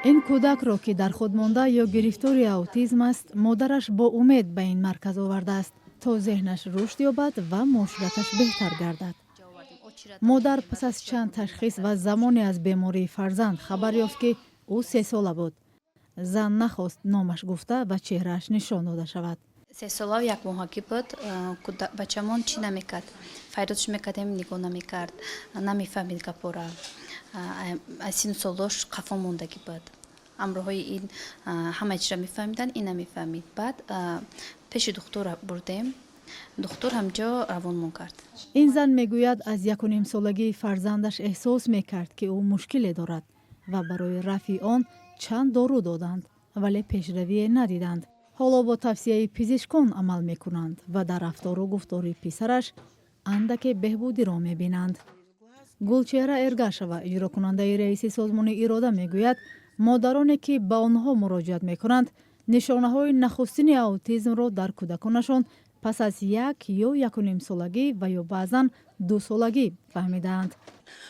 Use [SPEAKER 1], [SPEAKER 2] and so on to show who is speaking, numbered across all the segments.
[SPEAKER 1] Ин кӯдакро, ки дар худмонда ё гирифтори аутизм аст, модараш бо умед ба ин марказ овардааст, то зеҳнаш рушд ёбад ва муошираташ беҳтар гардад. Модар пас аз чанд ташхис ва замоне аз бемории фарзанд хабар ёфт, ки ӯ 3сола буд. Зан нахост номаш гуфта ва чеҳрааш нишон дода шавад.
[SPEAKER 2] 3 солаву 1 моҳагӣ буд. Бачамон чӣ намекард, фарёдш мекардем, нигоҳ намекард, намефаҳмид гапора. Аз сину солош қафо мондагӣ буд. Ҳамроҳои ин ҳама чизро мефаҳмиданд, ин намефаҳмид. Баъд пеши духтур бурдем, духтур ҳамҷо равонмон кард.
[SPEAKER 1] Ин зан мегӯяд, аз 1,5 солагии фарзандаш эҳсос мекард, ки ӯ мушкиле дорад, ва барои рафъи он чанд дору доданд, вале пешравие надиданд. Ҳоло бо тавсияи пизишкон амал мекунанд ва дар рафтору гуфтори писараш андаке беҳбудиро мебинанд. Гулчеҳра Эргашова, иҷрокунандаи раиси созмони «Ирода», мегӯяд, модароне, ки ба онҳо муроҷиат мекунанд, нишонаҳои нахустини аутизмро дар кӯдаконашон пас аз 1 ё 1,5 солагӣ ва ё баъзан 2 солагӣ фаҳмидаанд.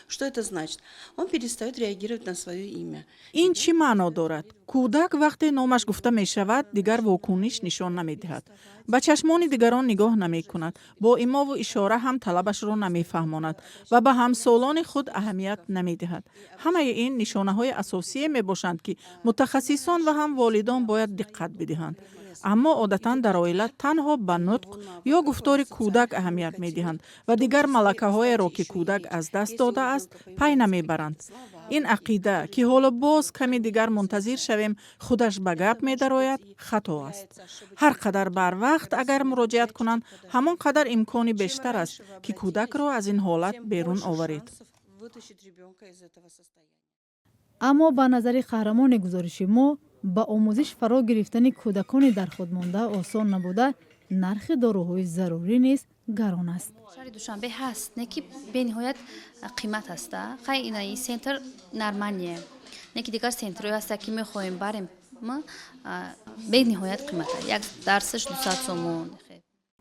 [SPEAKER 3] Что это значит? Он перестает реагировать на свое имя.
[SPEAKER 4] Ин чӣ маъно дорад? Кӯдак вақте номаш гуфта мешавад, дигар вокуниш нишон намедиҳад, ба чашмони дигарон нигоҳ намекунад, бо имову ишора ҳам талабашро намефаҳмонад ва ба ҳамсолони худ аҳамият намедиҳад. Ҳамаи ин нишонаҳои асосие мебошанд, ки мутахассисон ва ҳам волидон бояд диққат бидиҳанд. Аммо одатан дар оила танҳо ба нутқ ё гуфтори кӯдак аҳамият медиҳанд ва дигар малакаҳоеро, ки кӯдак аз даст додааст, пай намебаранд. Ин ақида, ки ҳоло боз каме дигар мунтазир шавем, худаш ба гап медарояд, хато аст. Ҳар қадар барвақт агар муроҷиат кунанд, ҳамон қадар имкони бештар аст, ки кӯдакро аз ин ҳолат берун оваред.
[SPEAKER 1] Аммо ба назари қаҳрамони гузориши мо, ба омӯзиш фаро гирифтани кӯдакони дар худмонда осон набуда, нархи доруҳои зарурӣ низ гарон аст.
[SPEAKER 2] Шаҳри Душанбе ҳаст, не ки бениҳоят қимат ҳаста. Хай, ина ин центр нормальный, не ки дигар центрҳое ҳаста, ки мехоҳем барем, бениҳоят қимата, як дарсаш 200 сомон.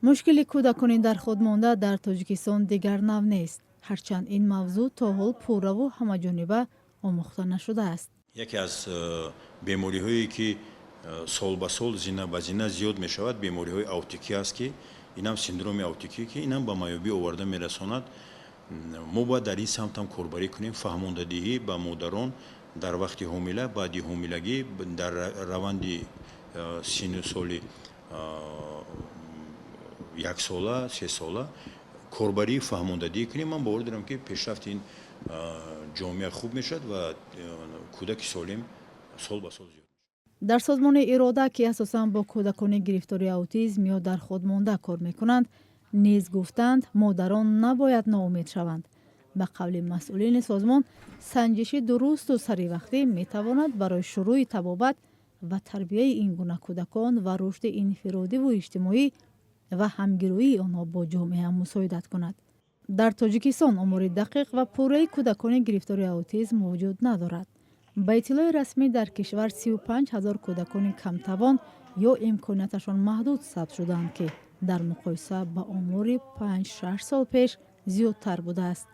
[SPEAKER 1] Мушкили кӯдакони дар худмонда дар Тоҷикистон дигар нав нест, ҳарчанд ин мавзӯъ то ҳол пурраву ҳамаҷониба омӯхта нашудааст.
[SPEAKER 5] Яке аз бемориҳое, ки сол ба сол, зина ба зина зиёд мешавад, бемориҳои аутикӣ аст, ки инам синдроми аутикӣ, ки инам ба маёбӣ оварда мерасонад. Мо бояд дар ин самт ҳам корбарӣ кунем, фаҳмондадиҳӣ ба модарон дар вақти ҳомила, баъди ҳомилагӣ, дар раванди сину соли 1 сола, 3 сола корбарии фаҳмондадиҳӣ кунем. Ман бовар дорам, ки пешрафти ин ҷомеа хуб мешавад ва кӯдаки солим сол ба сол зиёд.
[SPEAKER 1] Дар созмони «Ирода», ки асосан бо кӯдакони гирифтори аутизм ё дар худмонда кор мекунанд, низ гуфтанд, модарон набояд ноумед шаванд. Ба қавли масъулини созмон, санҷиши дурусту саривақтӣ метавонад барои шурӯъи табобат ва тарбияи ин гуна кӯдакон ва рушди инфиродиву иҷтимоӣ ва ҳамгироии онҳо бо ҷомеа мусоидат кунад. Дар Тоҷикистон омори дақиқ ва пурраи кӯдакони гирифтори аутизм вуҷуд надорад. Ба иттилои расмӣ, дар кишвар 35 ҳазор кӯдакони камтавон ё имконияташон маҳдуд сабт шудаанд, ки дар муқоиса ба омори 5-6 сол пеш зиёдтар будааст.